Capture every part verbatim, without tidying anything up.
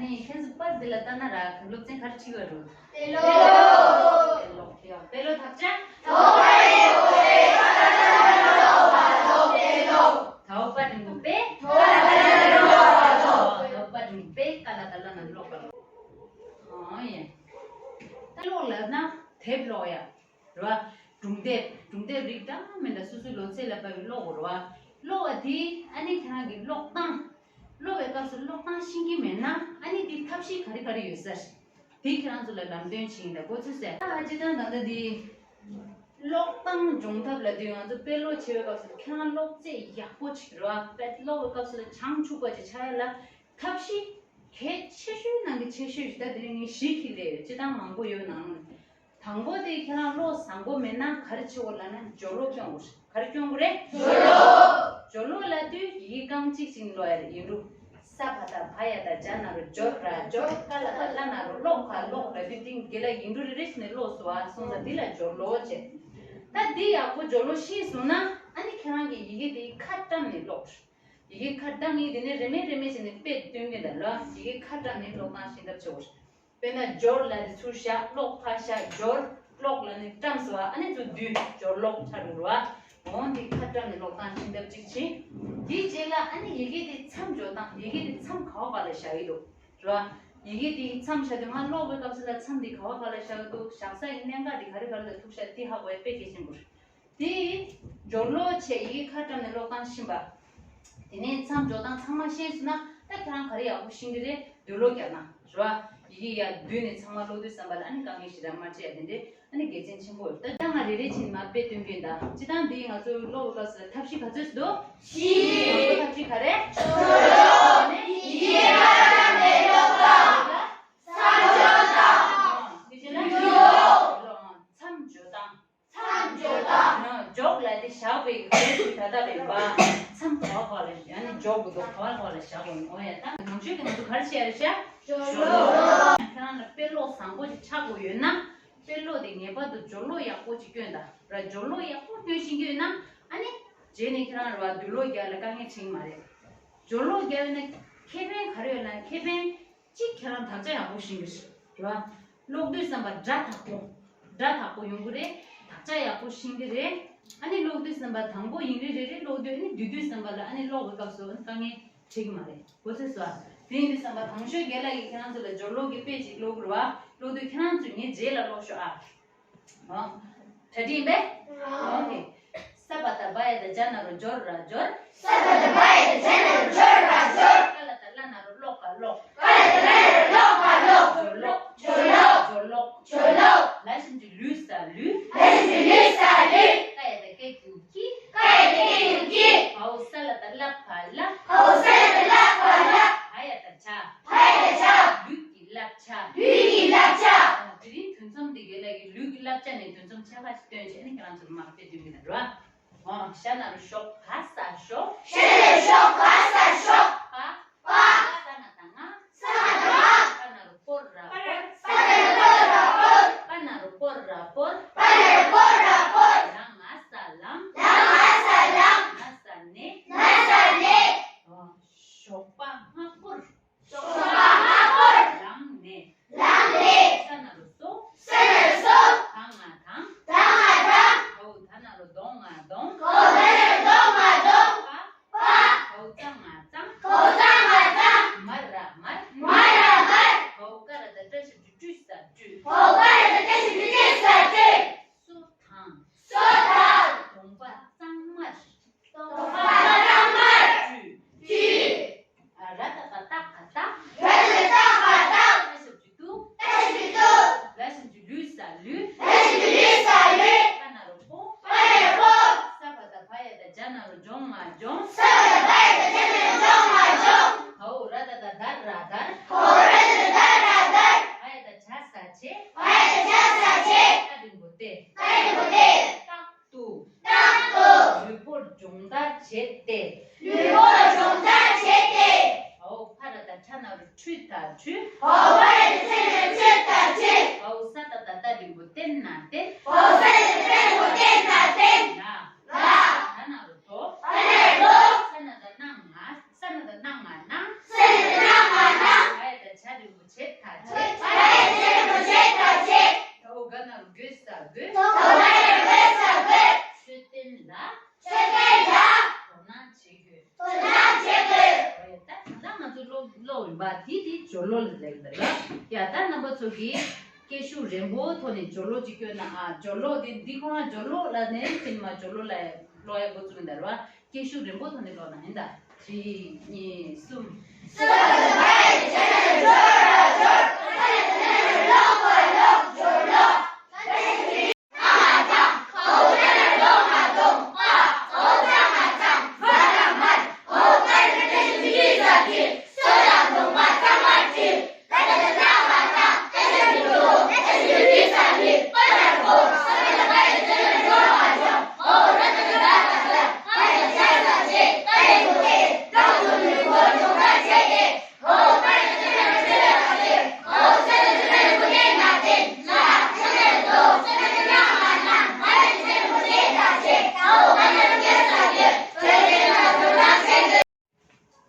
ནི་ཁྱེད་ཚོ་པར་འདི་ལ་ལྟ་ན་ར་སློབ་ཚན་ག་རེ་བྲིས་པ་རེད། དཔེ་ཀློག་དཔེ་ཀློག་དཔེ་ཀློག་དག་ཆ། ད་འོག་པ་འགྲེང་བུ་པེ། ད་འོག་པ་འགྲེང་བུ་པེ་ཀ་ལ་ད་ལ་ན་ཀློག་པ་ལ། ཨང་ཡེ། ད་ཀློག་ལབ་ན་དེབ་ཀློག་ཡ། རེད་བ། སྒྲུང་དེབ། སྒྲུང་དེབ་རིགས་འདྲ་མི་འདྲ་སོ་སོའི་ལོ་ཚད་ལ་བབ་པའི་ཀློག་དགོས་རེད་བ། ཀློག་པ་དེ་ཨ་ནི་ཁྱེད་རང་གི་ཀློག་སྟངས། ཀློག་པའི་སྐབས་སུ་ཀློག་སྟངས་ཤེས་ཀྱི་མེད་ན་ཨ་ནི་དེ་ཐབས་ཤེས་ག་རེ་ག་རེ་ཡོད་ས་རེད། དེ་ཁྱེད་རང་ཚོ་ལ་ལམ་སྟོན་བྱེད་ཡིན་ད་གོ་ཚོད་ཟེར། ཨ་སྤྱིར་བཏང་ད་ལྟ་དེ་ཀློག་སྟངས་སྦྱོང་ཐབས་ལབ་དུས་ང་ཚོ་དཔེ་ཀློག་བྱེད་པའི་སྐབས་སུ་ཁྱེད་རང་ཀློག་ཚད་ཡག་པོ་ཅིག་རེད་བ། དཔེ་ཀློག་པའི་སྐབས་སུ་ལ་བྱང་ཆུབ་པ་ཅིག་ཆགས་ཡ་ལ་ཐབས་ཤེས་གལ་ཆེ་ཤོས་ནང་གི་ཆེ་ཤོས་ཤིག་ད་དེ་རིང་ངས་བཞི་ཁྱེར་སླེབས་ཡོད། སྤྱིར་བཏང་མང་པོ་ཡོད་ནའང་། དང་པོ་དེ་ཁྱེད་རང་བློ་བཟང་པོ་མེད་ན་ག་རེ་བྱེད་དགོས་ལབ་ན་སྦྱོར་ཀློག་སྐྱོན་དགོས་རེད། ག་རེ་སྐྱོན་དགོས་རེད། སྦྱོར་ཀློག་སྦྱོར་ཀློག་ལབ་དུས་ཡི་གེ་རྐང་གཅིག་ཅིག་ཀློག་ཡ་རེད། ཡིག་འབྲུ། ས་བ་ད་བ་ཡ་ད་ཇ་ན་རོ་སྦྱོར་ར་སྦྱོར། ཀ་ལ་ད་ཀླ་ན་རོ་ཀློག་ག་ཀློག་ལབ་དུས་དེ་འགེ་ལ་ཡིག་འབྲུ་རེ་རེ་བྱས་ནས་ཀློག་སོང་བ་སོང་ཙང་འདི་ལ་སྦྱོར་ཀློག་བྱས། ད་འདི་ཡག་པོ་སྦྱོར་ཀློག་ཤེས་སོང་ན་ཨ་ནི་ཁྱེད་རང་གི་ཡི་གེ་དེ་ཁ་བཀྲམ་ནས་ཀློག་ཡི་གེ་ཁ་བཀྲམ་ཡིན་དེ་ནས་རེ་མེད་རེ་མེད་བྱས་ནས་དཔེ་སྟོན་གྱི་འདུག་ལ། ཡི་གེ་ཁ་བཀྲམ་ནས་ཀློག་སྟངས་ཤེས་ཐབས་བྱེད་དགོས། དཔེར་ན་སྦྱོར་ལབ་དེ་ཚུར་བཞག་ཀློག་ཕར་བཞག་སྦྱོར། ཀློག་ལབ་ནས་བཀྲམ་སོང་བ་ཨ་ནི་ཚུར་བསྡུས་སྦྱོར་ཀློག་ཆགས་འགྲོ་བ། འོང་དེ་ཁ་བཀྲམ་ནས་ཀློག་སྟངས་ཤེས་ཐབས་གཅིག་བྱེད། དེའི་རྗེས་ལ་ཨ་ནི་ཡི་གེ་དེ་མཚམས་སྦྱོར་སྟངས། ཡི་གེ་དེ་མཚམས་ག་བ་ག་ལ་བཞག་གི་འདུག་རེད་བ། ཡི་གེ་དེ་མཚམས་བཞག་དུས་ང་ཀློག་པའི་སྐབས་སུ་ལ་མཚམས་དེ་ག་བ་ག་ལ་བཞག་གི་འདུག་བཞག་ས་ཡི་གནད་འགག་དེ་ག་རེ་ག་རེ་ལ་ཐུག་ཤག་དེ་ཧ་གོ་ཡ་དཔེ་གལ་ཆེན་པོ་རེད། དེ་སྦྱོར་ཀློག་བྱས་ཡི་གེ་ཁ་བཀྲམ་ནས་ཀློག་སྟངས་ཤེས་པ། དེ་ནས་མཚམས་སྦྱོར་སྟངས་ཚང་མ་ཤེས་སོང་ན་ད་ཁྱེད་རང་ག་རེ་ཡག་པོ་ཤེས་ཀྱི་རེད། འདོད་བློ་རྒྱག་ན་རེད་བ། ཡི་གེ་ཡར་བསྡུས་ནས་ཚང་མ་ཀློག་དུས་ཙམ་པ་ལ་ཨ་ནི་དཀའ་ངལ་ཞེ་དྲག་མ་འཕྲད་ཡ་དེ་འདྲས་ཨ་ནི་དགེ་མཚན་ཆེན་པོ་ཡོད། ད་ལྟ་ང་རེ་རེ་བྱས་ནས་མར་དཔེ་སྟོན་གྱི་ཡིན་ད། སྤྱིར་བཏང་འདི་ང་ཚོ་ཀློག་པའི་སྐབས་སུ་ཐབས་ཤེས་ག་ཚོད་ཅིག་འདུག་བཞི། དང་པོ་ཐབས་ཤེས་ག་རེ། སྦྱོར་ཀློག་ཡི་གེ་ཁ་བཀྲམ་ནས་ཀློག་སྟངས། མཚམས་སྦྱོར་སྟངས། འདི་བྱས་ན་འདོད་བློ། མཚམས་སྦྱོར་སྟངས། མཚམས་སྦྱོར་སྟངས། འཇོག་ལབ་དེ་བཞག་པའི་གི་ད་ལྟ་རེད་པ། མཚམས་ག་བ་ག་ལ་ཡང་ནི་འཇོག་དགོས་འདུག་ག་བ་ག་ལ་བཞག་དགོས་ནོ་ཡ། ད་ནང་ཆོས་ཀྱི་ང་ཚོ་ག་རེ་བྱས་རེད་ཤག་སྦྱོར་ཀློག་ཁྱེད་རང་ལ་དཔེ་ཀློག་བཟང་པོ་ཞིག་ཆགས་དགོས་ཡོད་ན། དཔེ་ཀློག་དེ་ངེས་པར་དུ་སྦྱོར་ཀློག་ཡག་པོ་ཅིག་སྐྱོན་དང་ར། སྦྱོར་ཀློག་ཡག་པོ་སྐྱོན་ཤེས་ཀྱི་ཡོད་ན་ཨ་ནི། རྗེས་ནས་ཁྱེད་རང་ར་བ་འདོད་བློ་རྒྱག་ལ་དཀའ་ངལ་འཕྲད་ཀྱི་མ་རེད། སྦྱོར་ཀློག་རྒྱག་ཡོད་ན་ཁེ་ཕན་ག་རེ་ཡོད་ན་ཁེ་ཕན། གཅིག་ཁྱེད་རང་དག་ཆ་ཡག་པོ་ཤེས་ཀྱི་རེད་བ། ཀློག་དུས་ཙམ་པ་སྒྲ་དག་པོ། སྒྲ་དག་པོ་ཡོང་གི་རེད། དག་ཆ་ཡག་པོ་ཤེས་ཀྱི་རེད། ཨ་ནི་ཀློག་དུས་ཙམ་པ་དང་པོ་ཡིག་རིགས་རེ་རེ་ཀློག་དུས་ཨ་ནི་བསྡུས་དུས་ཙམ་པ་ལ་ཨ་ནི་ཀློག་པའི་སྐབས་སུ་ཨ་ནི་དཀའ་ངལ་འཕྲད་ཀྱི་མ་རེད། གོ་ཚོད་སོང་ཨ། དེ་ཡིན་དུས་ཙམ་པ་དང་ཤོས་རྒན་ལགས་ཀྱིས་ཁྱེད་རང་ཚོ་ལ་སྦྱོར་ཀློག་གི་དཔེ་ཅིག་ཀློག་གི་རེད་བ། ཀློག་དུས་ཁྱེད་རང་ཚོས་ངའི་རྗེས་ལ་ཀློག་ཤོག་ཨ། ཨོ། གྲ་སྒྲིག་ཡིན་པས། ཨོ་ཁེ། ས་བ་ད་བ་ཡ་ད་ཇ་ན་རོ་སྦྱོར་ར་སྦྱོར། ས་བ་ད་བ་ཡ་ད་ཇ་ན་རོ་སྦྱོར་ར་སྦྱོར། ཀ་ལ་ད་ཀླ་ན་རོ་ཀློག་ག་ཀློག་ཀ་ལ་ད་ཀླ་ན་རོ་ཀློག་ག་ཀློག་སྦྱོར་ཀློག་སྦྱོར་ཀློག་སྦྱོར་ཀློག་སྦྱོར་ཀློག་ལ་ཞབས་ཀྱུ་ལུ་ས་ལུས། ལ་ཞབས་ཀྱུ་ལུ་ས་ལུས། ཀ་ཡ་ད་ཀེ་གུ་ཀི། ཀ་ཡ་ད་ཀེ་གུ་ཀི། བ་འོག་ས་ལ་ད་ཀླ་ཕ་ཀླ། བ་འོག་ས་ལ་ད་ཀླ་ཕ་ཀླ། བ་ཡ་ད་བྱ། བ་ཡ་ད་བྱ། ལུས་ཀྱི་བསླབ་བྱ། ལུས་ཀྱི་བསླབ་བྱ། དེ་རིང་དུས་མཚམས་འདི་གའི་ལ་གི་ལུས་ཀྱི་བསླབ་བྱ་ནས་དུས་མཚམས་ཆ་ཁ་ཞིག་སྟོན་བྱས་ནས་ཁྱེད་རང་ཚོར་མར་དཔེ་སྟོན་གྱི་ན་འགྲོ། ཨ། ཤ་ན་རུ་ཤོག་ག་ས་ཤོག་ཤ་ན་རུ་ཤོག་ག་ས་ཤོག་པ། པ། ས་ན་ད་ང་། ས་ན་ད་ང་། པ་ན་རུ་པོ་ར་པོར། པ་ན་རུ་པོ་ར་པོར། པ་ན་རུ་པོ་ར་པོར། པ་ན་རུ་པོ་ར་པོར། ལ་ང་ས་ལངས། ལ་ང་ས་ལངས། ན་ས་ནས། ན་ས་ནས། ཞོགས་པ་སྔ་པོར། ཞོགས་པ་སྔ་པོར། ལངས་ནས། ལངས་ནས། ས་ན་རུ་སོ། ས་ན་རུ་སོ། ད་ང་དང་། ད་ང་དང་། ག་འོག་ད་ན་རུ་གདོང་ང་གདོང་། ག་འོག་ད་ན་རུ་གདོང་ང་གདོང་། པ། པ། ག་འོག་ཙ་ང་ཙང་། ག་འོག་ཙ་ང་ཙང་། མ་ར་མར། མ་ར་མར། ག་འོག་ཀ་ར་ད་ཏྲ་ཞབས་ཀྱུ་ཀྲུ་ས་ཀྲུས། ག་འོག་ཀ་ར་ད་ཏྲ་ཞབས་ཀྱུ་ཀྲུ་ས་ཀྲུས། སོ་དང་། སོ་དང་། གདོང་པ་གཙང་མར། གདོང་པ་གཙང་མར། བཀྲུས། བཀྲུས། ཨ། ར་ད་ག་ཏ་ག་ཏ། ར་ད་ག་ཏ་ག་ཏ། ཏ་ཞབས་ཀྱུ་ཏུ། ཏ་ཞབས་ཀྱུ་ཏུ། ལ་ཞབས་ཀྱུ་ལུ་ས་ལུས། ལ་ཞབས་ཀྱུ་ལུ་ས་ལུས། པ་ན་རོ་པོ། པ་ན་རོ་པོ། ས་བ་ད་བ་ཡ་ད་ཇ་ན་རོ་ལྗོང་ང་ལྗོང་། ས་བ་ད་བ་ཡ་ད་ཇ་ན་རོ་ལྗོང་ང་ལྗོང་། ག་འོག་ར་ད་ག་དར་ར་དར། ག་འོག་ར་ད་ག་དར་ར་དར། བ་ཡ་ད་བྱ་ས་བྱེད། བ་ཡ་ད་བྱ་ས་བྱེད། ཏ་འགྲེང་བུ་ཏེ། ཏ་འགྲེང་བུ་ཏེ། རྟག་ཏུ། རྟག་ཏུ། ལུས་པོར་སྦྱོང་བརྡར་བྱེད་དེ། ལུས་པོར་སྦྱོང་བརྡར་བྱེད་དེ། འོ། ཕ་ར་ད་ཕྲ་ན་རུ་ཁྲུ་ད་ཁྲུ། འོ། ཕ་ར་ད་ཕྲ་ན་རུ་ཁྲུ་ད་ཁྲུ། འོ། ས་ད་ད་ཏ་འགྲེང་བུ་སྟེ་ན་སྟེ། འོ། ས་ད་ད་ཏ་འགྲེང་བུ་སྟེ་ན་སྟེ། ལ། ལ། ད་ན་རུ་དོ། ད་ན་རུ་དོ། ས་ན་ད་ན་ང་། ས་ན་ད་ན་ང་ན། ས་ན་ད་ན་ང་ན། བ་ཡ་ད་བྱ། རིན་པོ་ཆེ་ཐག་བཅད། ད་ཨོ་ག་ན་རོ་དགོས་ས་དགོས། མཆོད་རྟེན་ལ། མཆོད་རྟེན་ལ། དོ་སྣང་བྱེད་དགོས། དོ་སྣང་བྱེད་དགོས། ཨོ་ཡ། ད་ད་ལྟ་ང་ཚོ་ཀློག་ཀློག་ཡིན་པ་དེ་དེ་སྦྱོར་ཀློག་ལ་ལེགས་འདུག་ལ། ཡ། ད་རྣམ་པ་ཚོ་གིས་སྐད་ཤུགས་རན་པོ་ཐོག་ནས་སྦྱོར་ཀློག་ཅིག་སྐྱོན་ན། ཨ། སྦྱོར་ཀློག་དེ་འདི་ཁོ་རང་སྦྱོར་ཀློག་ལ་ནས་ཕྱིན་མ་སྦྱོར་ཀློག་ལ་ཀློག་ཡ་འགོ་བཙུགས་ཡིན་ད་ར་བ། སྐད་ཤུགས་རན་པོ་ཐོག་ནས་ཀློག་ན་ཡིན་ད། གཅིག་གཉིས་གསུམ།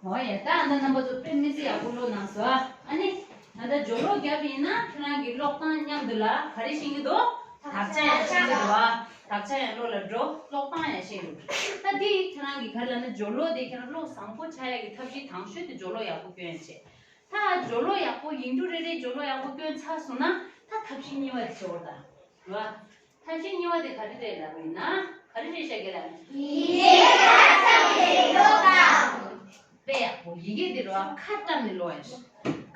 འོ་ཡ། ད་ཨ་ནི་རྣམ་པ་ཚོ་དཔེ་མི་སྲིད་ཡག་པོ་ཀློག་གནང་སོང་། ཨ་ནི་ད་ལྟ་སྦྱོར་ཀློག་བརྒྱབ་པ་ཡིན་ན་ཁྱེད་རང་གི་ཀློག་སྟངས་མཉམ་དུ་ལ་ག་རེ་ཤེས་ཀྱི་འདུག་དག་ཆ་ཡང་ཤེས་ཀྱི་འདུག་ཨ། དག་ཆ་ཡང་བློ་ལ་འགྲོ། ཀློག་སྟངས་ཡང་ཤེས་འདུག་ད་འདི་ཁྱེད་རང་གི་ག་རེ་ལབ་ན་སྦྱོར་ཀློག་དེ་ཁྱེད་རང་བློ་བཟང་པོ་ཆགས་ཡག་གི་ཐབས་ཤེས་དང་ཤོས་དེ་སྦྱོར་ཀློག་ཡག་པོ་སྐྱོན་བྱེད། ད་སྦྱོར་ཀློག་ཡག་པོ་ཡིག་འབྲུ་རེ་རེ་སྦྱོར་ཀློག་ཡག་པོ་སྐྱོན་ཚར་སོང་ན་ད་ཐབས་ཤེས་གཉིས་པ་དེ་བྱེད་དགོས་རེད་ད། རེད་བ། ཐབས་ཤེས་གཉིས་པ་དེ་ག་རེ་རེད་ལབ་པ་ཡིན་ན། ག་རེ་རེད་ཤག་གི་ལ། ཡི་གེ་ཁ་བཀྲམ་ནས་ཀློག་དང་། དཔེ་ཡག་པོ། ཡི་གེ་དེ་རེད་བ། ཁ་བཀྲམ་ནས་ཀློག་ཡ་ཞིག་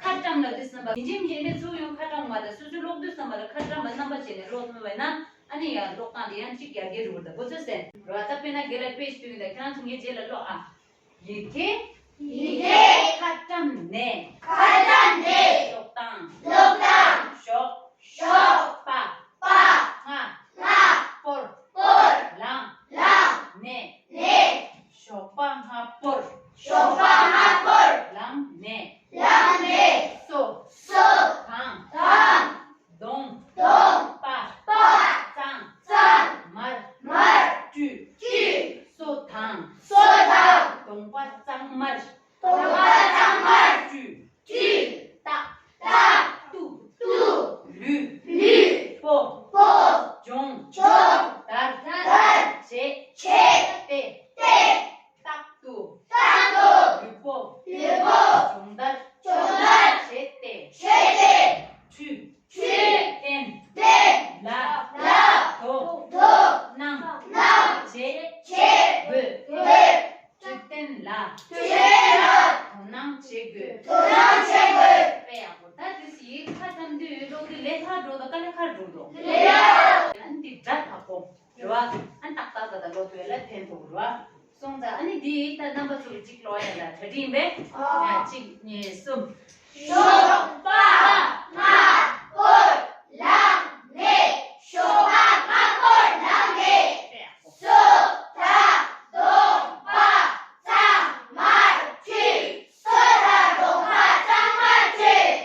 ཁ་བཀྲམ་ལབ་དུས་ཙམ་པ་ཡིན་གཅིག་མིན་གཅིག་ཚུར་ཡོང་ཁ་བཀྲམ་མ་དང་། སོ་སོའི་ཀློག་དུས་ཙམ་པ་ལ་ཁ་བཀྲམ་པ་རྣམ་པ་བྱས་ནས་ཀློག་ཐུབ་པ་ཡིན་ན། ཨ་ནི་ཡང་ཀློག་སྟངས་དེ་ཡང་གཅིག་རྒྱ་སྐད་རུ་བར་དུ་འགོ་ཚུགས་ཟེར་རེད་བ། ད་དཔེར་ན་རྒན་ལགས་དཔེ་ཞིག་སྟོན་གྱི་འདུག་ཁྱེད་རང་ཚོ་ངའི་རྗེས་ལ་ཀློག་ཨ། ཡི་གེ་ཡི་གེ་ཁ་བཀྲམ་ནས། ཁ་བཀྲམ་ནས། ཀློག་སྟངས། ཀློག་སྟངས། ཞོགས། ཞོགས། པ། པ། སྔ། སྔ། པོར། པོར། ལངས། ལངས། ནས། ནས། ཞོགས་པ་སྔ་པོར། ཞོགས་པ་སྔ་པོར། ལངས་ནས། ལངས་ནས། སོ། སོ། དང་། དང་། གདོང་། གདོང་། པ། པ། གཙང་། གཙང་། དམར། དམར། བཀྲུས། བཀྲུས། སོ་དང་། སོ་དང་། གདོང་པ་གཙང་དམར། གདོང་པ་གཙང་དམར། བཀྲུས། བཀྲུས། བཏགས། བཏགས། བཏུ། བཏུ། ལུས། ལུས། པོ། པོ། སྦྱོང་། སྦྱོང་། དར། དར། བྱེད། བྱེད། ཏེ། ཏེ། རྟག་ཏུ། རྟག་ཏུ། ལུས་པོ། ལུས་པོ། སྦྱོང་བརྡར། སྦྱོང་བརྡར། བྱེད་དེ། བྱེད་དེ། འཁྲུད། འཁྲུད། བསྟན། བསྟན། ལ། ལ། དོ། དོ། གནང་། གནང་། བྱེད། བྱེད། དགོས། དགོས། འཕྲོད་བསྟེན་ལ། འཕྲོད་བསྟེན་ལ། དོ་སྣང་བྱེད་དགོས། དོ་སྣང་བྱེད་དགོས། དཔེ་ཡག་པོ། ད་དེ་ཡི་ཁ་བཀྲམ་དུས་ཀློག་དུས་ལས་སླ་འགྲོ་དང་དཀའ་ལས་ཁག་འགྲོ་དང་། ལས་སླ། ཨ་ནི་འདི་སྒྲ་དག་པོ། རེད་བ། ཨ་ནི་ཏག་ཏག་ཏག་ཏག་ཀློག་དུས་ལ་ཕན་ཐོགས་རེད་བ། སོང་ཙང་ཨ་ནི་འདི་ད་རྣམ་པ་ཚོ་གི་གཅིག་ཀློག་ཡ་ལ་གྲ་སྒྲིག་ཡིན་པས། ཡ། གཅིག་གཉིས་གསུམ། ཞོགས་པ་སྔ་པོར་ལངས་ནས། ཞོགས་པ་སྔ་པོར་ལངས་ནས། སོ་དང་གདོང་པ་གཙང་མར་བཀྲུས། སོ་དང་གདོང་པ་གཙང་མར་བཀྲུས།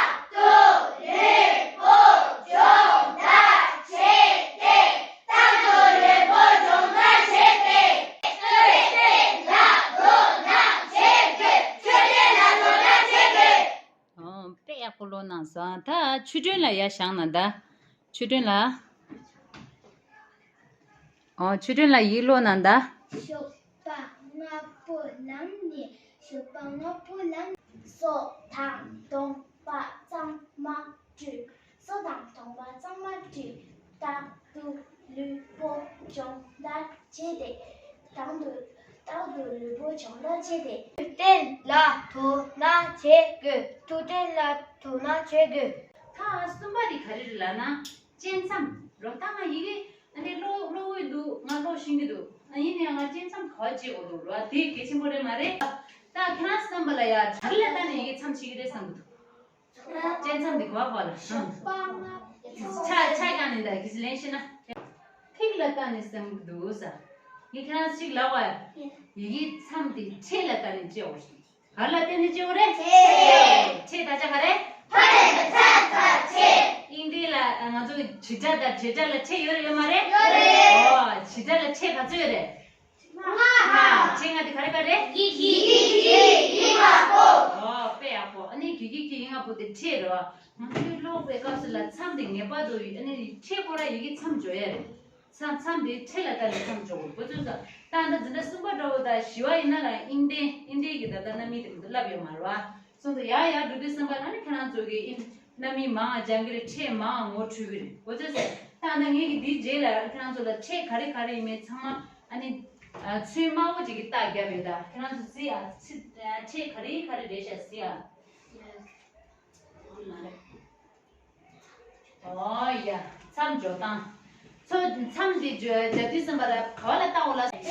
རྟག་ཏུ་ལུས་པོ་སྦྱོང་བརྡར་བྱེད་དེ། རྟག་ཏུ་ལུས་པོ་སྦྱོང་བརྡར་བྱེད་དེ། འཕྲོད་བསྟེན་ལ་དོ་སྣང་བྱེད་དགོས། འཕྲོད་བསྟེན་ལ་དོ་སྣང་བྱེད་དགོས། ཨོ། དཔེ་ཡག་པོ་ཀློག་གནང་སོང་། ད་ཆོས་སྒྲོན་ལགས་ཡར་བཞེངས་གནང་ད། ཆོས་སྒྲོན་ལགས། ཨོ། ཆོས་སྒྲོན་ལགས་ཡིག་ཀློག་གནང་ད། ཞོགས་པ་སྔ་པོ་ལངས་ནས། ཞོགས་པ་སྔ་པོ་ལངས། སོ་དང་གདོང་པ་གཙང་མ་བཀྲུས། སོ་དང་གདོང་པ་གཙང་མ་བཀྲུས། རྟག་ཏུ་ལུས་པོ་སྦྱོང་བརྡར་བྱས་ཏེ། རྟག་ཏུ། རྟག་ཏུ་ལུས་པོ་སྦྱོང་བརྡར་བྱས་ཏེ། འཕྲོད་བསྟེན་ལ་དོ་སྣང་བྱེད་དགོས། འཕྲོད་བསྟེན་ལ་དོ་སྣང་བྱེད་དགོས། ད་གསུམ་པ་དེ་ག་རེ་རེད་ལབ་ན། བཅད་མཚམས་རོ། ད་ང་ཡི་གེ་ཨ་ནི་ཀློག་ཀློག་འོས་འདུག་ང་ཀློག་ཤེས་ཀྱི་འདུག་ཨ་ཡིན་ནའང་ང་བཅད་མཚམས་ག་པར་བཅད་དགོས་འདུག་རོ། དེ་གལ་ཆེན་པོ་རེད་མ་རེད། ད་ཁྱེད་རང་བསམ་པ་ལ་ཡ་ག་རེ་ལ་བལྟས་ནས་ཡི་གེ་མཚམས་ཕྱེ་གི་རེད་བསམ་གྱི་འདུག་བཅད་མཚམས་འདི་ག་པར་ག་པར་ལ། ཆ་ཆ་བཀང་ནས་ད་གིས་ལན་ཤེས་ན། ཐིག་ལ་བལྟས་ནས་བསམ་གྱི་འདུག་ས། ངས་ཁྱེད་རང་ཅིག་ལབ་པ། ཡི་གེ་མཚམས་དེ་ཕྲད་ལ་བལྟས་ནས་བཅད་དགོས་ཤིང་། ག་ལ་བརྟེན་ནས་བཅད་དགོས་རེད། ཕྲད། ཕྲད་ད་ཆ་ག་རེ། ཕ་རེ་ད་ཚ་ཚ་ཕྲད། དབྱིན་སྐད་ལ་ང་ཚོ་གི་བྲིས་སྒྲ་དང་བྲིས་སྒྲ་ལ་ཕྲད་ཡོད་རེད་ཡོད་མ་རེད། ཡོད་རེད། ཨོ། བྲིས་སྒྲ་ལ་ཕྲད་ག་ཚོད་ཡོད་རེད། ལྔ། ལྔ། ཕྲད་ལྔ་དེ་ག་རེ་ག་རེ། གི་གི་གི་གི་གི་མ་གོ། ཨོ། དཔེ་ཡག་པོ། ཨ་ནི་གི་གི་ ཡིག་གི་ཡིག་ང་ཕུ་དེ་ཕྲད་རེད་བ། ང་ཚོས་ཀློག་པའི་སྐབས་སུ་ལ་མཚམས་དེ་ངེས་པར་དུ་ཨ་ནི་ཕྲད་སྐོར་ལ་ཡི་གེ་མཚམས་སྦྱོར་ཡ་རེད། མཚམས་མཚམས་དེ་ཕྲད་ལ་ལྟ་ནས་མཚམས་སྦྱོར་དགོས། འགོ་ཚུགས་ས་ད་ད་འཛིན་གྲྭ་གསུམ་པ་འདྲ་བོ་དང་བཞི་བ་ཡིན་ན་ལ་དབྱིངས་ལྡན་དབྱིངས་ལྡན་གྱི་ད་ལྟ་རྣམ་དབྱེ་དེ་མི་འདུག་བསླབ་ཡོད་མ་རེད་བ། སོང་ཙང་ཡར་ཡར་འགྲོ་དུས་ཙམ་པ་ལ་ནི་ཁྱེད་རང་ཚོ་གི་ཨིན་རྣམ་དབྱེ་མང་ང་སྦྱང་གི་རེད། ཕྲད་མང་ང་ངོ་འཕྲོད་ཀྱི་རེད། འོ་ཙེ་ཟེར་ད་ད་ངས་ཀྱི་འདིའི་རྗེས་ལ་ཁྱེད་རང་ཚོ་ལ་ཕྲད་ག་རེ་ག་རེ་ཡིན་མིན་ཚང་མ་ཨ་ནི་ཚོན་དམར་པོ་ཅིག་གི་རྟགས་བརྒྱབ་ཡོད། ད་ཁྱེད་རང་ཚོ་གཟིགས་ཨ། ཚིག་ཕྲད་ག་རེ་ག་རེ་རེད་ཤག་གཟིགས་ཨ། ཨོ་ཡ། མཚམས་སྦྱོར་སྟངས། ཚོ་མཚམས་འདི་སྦྱོར་སྦྱར་དུས་ཙམ་པ་ལ་ག་བ་ལ་བལྟ་འོ་ལ། ཕྲད།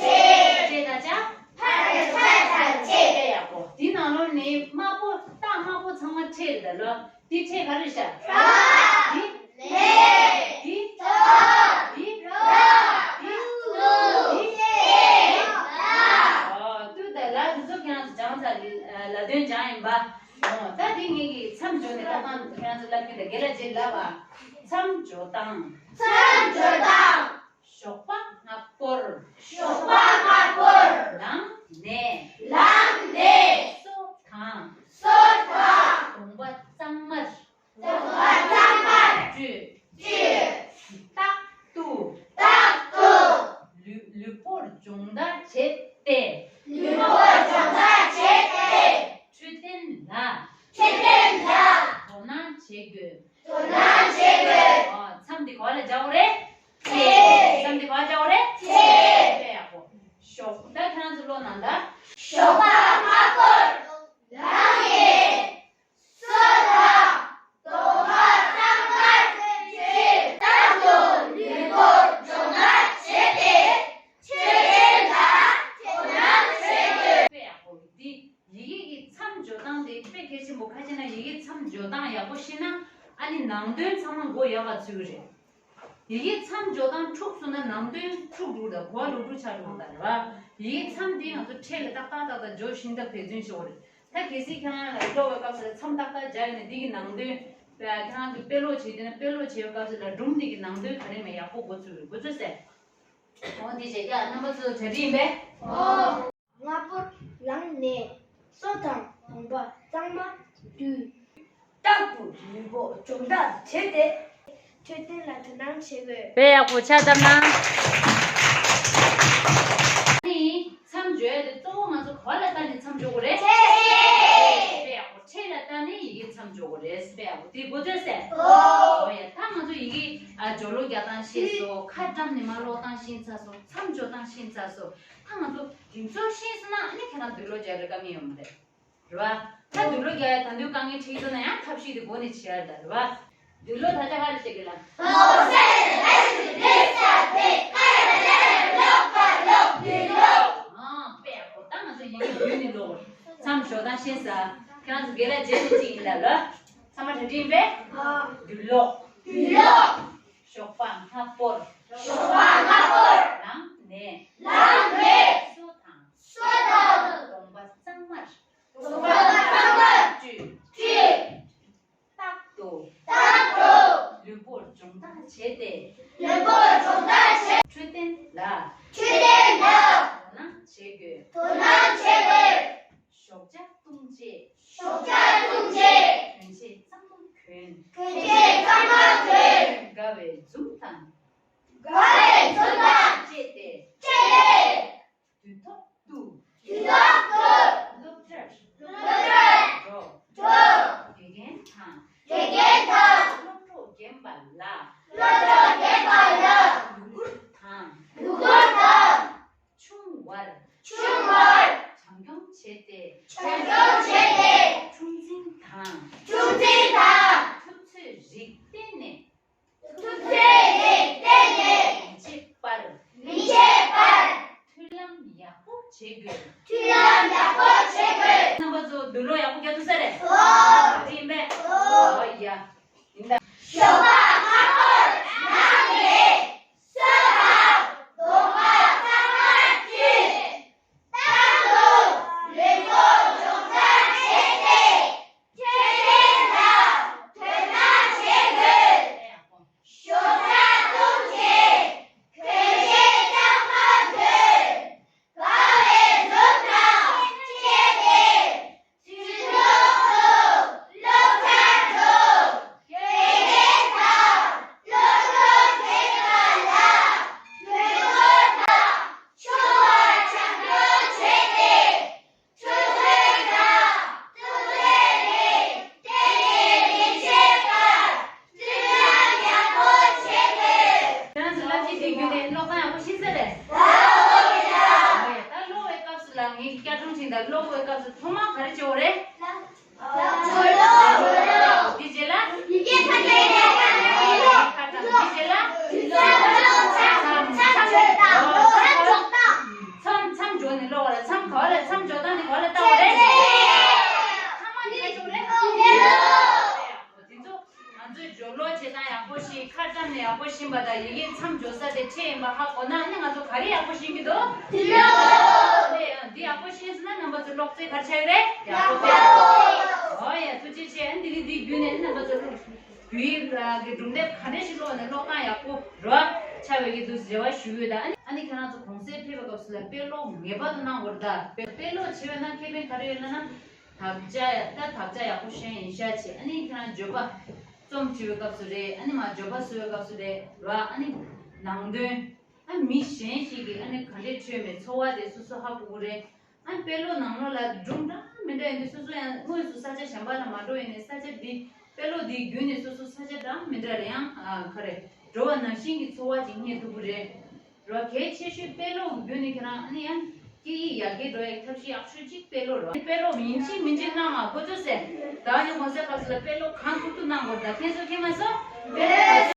ཕྲད་ད་ཆ། ཕ་ར་ཕ་ད་ཕྲད། ཕྲད་ཡག་པོ། འདི་ནང་ལོགས་ནི་དམར་པོ་རྟགས་དམར་པོ་ཚང་མ་ཕྲད་རེད་ད་ལོ། འདི་ཕྲད་ག་རེ་ཤག་འདི། ལེ། འདི། ཐོ། འདི། ར། འདི། ཏུ། འདི། ལ། ཨོ་ཏུ་ད་ལ་འདི་ཚོ་ཁྱེད་རང་ཚོ་སྦྱངས་ཚར་ལ་དོན་སྦྱངས་ཡིན་པ། ཨོ་ད་འདི་ངེད་ཀྱི་མཚམས་སྦྱོར་ནས་ད་ཁང་ཁྱེད་རང་ཚོ་ལབ་རྒྱུ་ད་དགེ་ལ་རྗེས་ལབ་པ། མཚམས་སྦྱོར་སྟངས། མཚམས་སྦྱོར་སྟངས། ཞོགས་པ་སྔ་པོར། ཞོགས་པ་སྔ་པོར། ལངས་ནས། ལངས་ནས། སོ་དང་། སོ་དང་། གདོང་པ་གཙང་མར། གདོང་པ་གཙང་མར། བཀྲུས། བཀྲུས། རྟག་ཏུ། རྟག་ཏུ། ལུས་ལུས་པོར་སྦྱོང་བརྡར་བྱས་ཏེ། ལུས་པོར་སྦྱོང་བརྡར་བྱས་ཏེ། འཕྲོད་བསྟེན་ལ། འཕྲོད་བསྟེན་ལ། དོ་སྣང་བྱེད་དགོས། དོ་སྣང་བྱེད་དགོས། ཨ། མཚམས་འདི་ག་བ་ལ་སྦྱར་དགོས་རེད། ཕྲད། མཚམས་འདི་ག་བ་སྦྱར་དགོས་རེད། ཕྲད། དཔེ་ཡག་པོ། ཞོགས་ད་ཁྱེད་རང་ཚོ་ཀློག་གནང་ད། ཞོགས་པ་སྔ་པོར། ལངས་ནས། སོ་དང་། གདོང་པ་གཙང་མར་བཀྲུས། རྟག་ཏུ་ལུས་པོར་སྦྱོང་བརྡར་བྱས་ཏེ། འཕྲོད་བསྟེན་ལ་དོ་སྣང་བྱེད་དགོས། དཔེ་ཡག་པོ། འདི་ཡི་གེ་གི་མཚམས་སྦྱོར་སྟངས་དེ་དཔེ་གལ་ཆེན་པོ། ཁ་ཅིག་ན་ཡི་གེ་མཚམས་སྦྱོར་སྟངས་ཡག་པོ་ཤེས་ན་ཨ་ནི་ནང་དོན་ཚང་མ་མགོ་ཡག་ག་ཚུད་ཀྱི་རེད། ཡི་གེ་མཚམས་སྦྱོར་སྟངས་འཁྲུགས་སོང་ན་ནང་དོན་འཁྲུགས་འགྲོ་དང་གོ་བ་ལོག་འགྲོ་ཆགས་འགྲོ་དང་རེད་བ། ཡི་གེ་མཚམས་དེ་ང་ཚོ་ཕྲད་ལ་ཏག་ཏག་ཏག་ཏག་སྦྱོར་ཤིང་ད་འབད་བརྩོན་ཤོག་རེད། ད་གལ་སྲིད་ཁྱེད་རང་ལ་ཀློག་པའི་སྐབས་སུ་ལ་མཚམས་ཏག་ཏག་སྦྱར་ཡོད་ན་འདི་གི་ནང་དོན། ཁྱེད་རང་ཚོ་དཔེ་ཀློག་བྱེད་དུས་ན་དཔེ་ཀློག་བྱེད་པའི་སྐབས་སུ་ལ་སྒྲུང་འདི་གི་ནང་དོན་ག་རེ་མེད་ཡག་པོ་མགོ་ཚོས་རེད། མགོ་ཚོས་ཟེར། འོ་འདི་བྱས་ཀྱང་རྣམ་པ་ཚོ་གྲ་སྒྲིག་ཡིན་པས། ཨོ། སྔ་པོར་ལངས་ནས་སོ་དང་གདོང་པ་གཙང་མ་བཀྲུས། རྟག་ཏུ་ལུས་པོ་སྦྱོང་བརྡར་བྱས་ཏེ། འཕྲོད་བསྟེན་ལ་དོ་སྣང་བྱེད་དགོས། དཔེ་ཡག་པོ་ཕྱག་བཏབ་གནང་། ཨ་ནི་མཚམས་སྦྱོར་ཡ་དེ་གཙོ་བོ་ང་ཚོ་ག་བ་ལ་ལྟ་ནས་མཚམས་སྦྱོར་དགོས་རེད། ཕྲད། དཔེ་ཡག་པོ། ཕྲད་ལ་ལྟ་ནས་ཡི་གེ་མཚམས་སྦྱོར་དགོས་རེད། དཔེ་ཡག་པོ། དེ་མགོ་ཚོས་ཟེར། ཨོ། ཨོ་ཡ། ད་ང་ཚོ་ཡི་གེ་ཨ་སྦྱོར་ཀློག་རྒྱག་སྟངས་ཤེས་སོང་། ཁ་བཀྲམ་ནས་མར་ཀློག་སྟངས་ཤེས་ཚར་སོང་། མཚམས་སྦྱོར་སྟངས་ཤེས་ཚར་སོང་། ད་ང་ཚོ་དེ་ཚོ་ཤེས་སོང་ན་ཨ་ནི་ཁྱེད་རང་འདུག་ཀློག་རྒྱག་རེ་དཀའ་ངལ་ཡོད་མ་རེད། རེད་བ། ད་འདུག་ཀློག་རྒྱག་ཡ་ད་དུང་དཀའ་ངལ་འཕྲད་ཀྱི་འདུག་ན་ཡང་ཐབས་ཤེས་དེ་མགོ་ནས་བྱེད་ཡ་རེད་ད། རེད་བ། འདུག་ཀློག་ད་ཆ་ག་རེ་བྱེད་ཀྱི་ལ། ཨོ་སེ་རེ་ལ་ཞིག་རེ་ས་རེ་ཀ་ཡ་ལ་ལ་ལ་ལོག་པ་ལོག་འདུག་ཀློག་ཨང་། དཔེ་ཡག་པོ། ད་ང་ཚོ་ཡིན་ཡིན་ནི་ཀློག་མཚམས་སྦྱོར་སྟངས་ཤེས་ས། ཁྱེད་རང་ཚོ་དགེ་ལ་རྗེས་ནས་གཅིག་ཡིན་ལ་ལ། ཚང་མ་གྲ་སྒྲིག་ཡིན་པས། འདུག་ཀློག་འདུག་ཀློག་ཞོགས་པ་སྔ་པོར། ཞོགས་པ་སྔ་པོར། ལངས་ནས། ལངས་ནས། སོ་དང་། སོ་དང་། གདོང་པ་གཙང་མར། གདོང་པ་གཙང་མར། བཀྲུས། བཀྲུས། རྟག་ཏུ། རྟག་ཏུ། ལུས་པོར་སྦྱོང་བརྡར་བྱས་ཏེ། ལུས་པོར་སྦྱོང་བརྡར་བྱས། འཕྲོད་བསྟེན་ལ། འཕྲོད་བསྟེན་ལ། དོ་སྣང་བྱེད་དགོས། དོ་སྣང་བྱེད་དགོས། ཞོགས་ཇ་བཏུང་རྗེས། ཞོགས་ཇ་བཏུང་རྗེས། གྱོན་ཆས་གཙང་མ་གྱོན། གྱོན་ཆས་གཙང་མ་གྱོན། དགའ་བའི་འཛུམ་དང་། དགའ་བའི་འཛུམ་དང་། བཅས་ཏེ། བཅས་ཏེ། དུས་ཐོག་ཏུ། དུས་ཐོག་ཏུ། སློབ་གྲྭར། སློབ་གྲྭར། འགྲོ། འགྲོ། དགེ་རྒན་དང་། དགེ་རྒན་དང་། སློབ་གྲོགས་རྒན་པ་ལ། སློབ་གྲོགས་རྒན་པ་ལ། ལུ་གུར་དང་། ལུ་གུར་དང་། ཆུང་བར། ཆུང་བར། བྱམས་སྐྱོང་བྱས་ཏེ། བྱམས་སྐྱོང་བྱས་ཏེ། ཁྲུང་འཛིན་དང་། ཁྲུང་འཛིན་དང་། ཐུབ་ཚོད་རིགས་བསྟེན་ནས། ཐུབ་ཚོད་རིགས་བསྟེན་ནས། མི་བྱེད་པར། མི་བྱེད་པར། མཐུན་ལམ་ཡག་པོ་བྱེད་དགོས། མཐུན་ལམ་ཡག་པོ་བྱེད་དགོས། རྣམ་པ་ཚོ་འདུག་ཀློག་ཡག་པོ་རྒྱག་ཐུབ་ས་རེད། ཨོ། རེད་ཡིན་པས། ཨོ། ཨོ་ཡ། ཁ་བཀྲམ་ནས་ཡག་པོ་ཤེས་པ་དང་ཡི་གེ་མཚམས་སྦྱོར་ས་དེ་ཁྲིད་ཡིན་པ་ཧ་གོ་ན། ཨ་ནི་ང་ཚོ་ག་རེ་ཡག་པོ་ཤེས་ཀྱི་འདུག་དེ་ཡག་པོ་ཤེས་སོང་ན་རྣམ་པ་ཚོ་ཀློག་རྩལ་ག་རེ་ཆགས་ཀྱི་རེད། ཡག་པོ་ཡག་པོ། ཨོ་ཡ། ཐུགས་རྗེ་ཆེ། ཨ་ནི་འདི་གི་འདི་བརྒྱུད་ནས་རྣམ་པ་ཚོ་ཀློག་བོད་ཡིག་གི་སྒྲུང་དེབ་ག་འདྲ་ཞིག་ཀློག་ནས་ཀློག་སྟངས་ཡག་པོ་རེད་པ། ཆགས་པའི་གི་འདུག་རེ་བ་ཞུ་གི་ཡོད། ད་ཨ་ནི་ཨ་ནི་ཁྱེད་རང་ཚོ་གུང་སེང་ཕེབས་པའི་སྐབས་སུ་ལ་དཔེ་ཀློག་ངེས་པར་དུ་གནང་དགོས་རེད། ད་དཔེ་དཔེ་ཀློག་བྱེད་འོས་ན་ཁེ་ཕན་ག་རེ་ཡོད་ལབ་ན། དག་ཆ་ད་དག་ཆ་ཡག་པོ་ཤེས་ཡིན་ཤག་བྱས། ཨ་ནི་ཁྱེད་རང་བརྗོད་པ་རྩོམ་བྲིས་པའི་སྐབས་སུ་རེད། ཨ་ནི་མར་བརྗོད་པ་བཟོ་བའི་སྐབས་སུ་རེད་ར། ཨ་ནི་ནང་དོན། ཨ་མི་གཞན་ཞིག་གིས་ཨ་ནི་ག་འདྲས་འཕྲོད་མེད་ཚོར་བ་དེ་སོ་སོ་ཧ་གོ་གི་རེད། ཨ་དཔེ་ཀློག་ནང་ལོགས་ལ་སྒྲུང་འདྲ་མི་འདྲ་ཡོད་དུས་སོ་སོ་ཡང་དངོས་སུ་ས་ཆ་གཞན་པ་ལ་མ་འགྲོ་ཡིན་ནའི་ས་ཆ་འདི་དཔེ་ཀློག་འདི་བརྒྱུད་ནས་སོ་སོ་ས་ཆ་འདྲ་མི་འདྲ་ལ་ཡང་ཨ་ག་རེ་འགྲོ་བ་ནང་བཞིན་གྱི་ཚོར་བ་ཅིག་རྙེད་ཐུབ་ཀྱི་རེད། ར་གལ་ཆེ་ཤོས་དཔེ་ཀློག་གི་བརྒྱུད་ནས་ཁྱེད་རང་ཨ་ནི་ཡང་སྐད་ཡིག་ཡར་རྒྱས་འགྲོ་ཡག་ཐབས་ཤེས་ཡག་ཤོས་གཅིག་དཔེ་ཀློག་རེད། དཔེ་ཀློག་ཡིན་གཅིག་མིན་གཅིག་གནང་ང་དགོས་ཚོད་ཟེར། ད་ནི་གུང་སེང་སྐབས་སུ་ལ་དཔེ་ཀློག་གང་ཐུབ་ཐུབ་གནང་དགོས། ད་ཁྱེད་ཚོ་མཁྱེན་མ་སོང་། དཔེ་ཀློག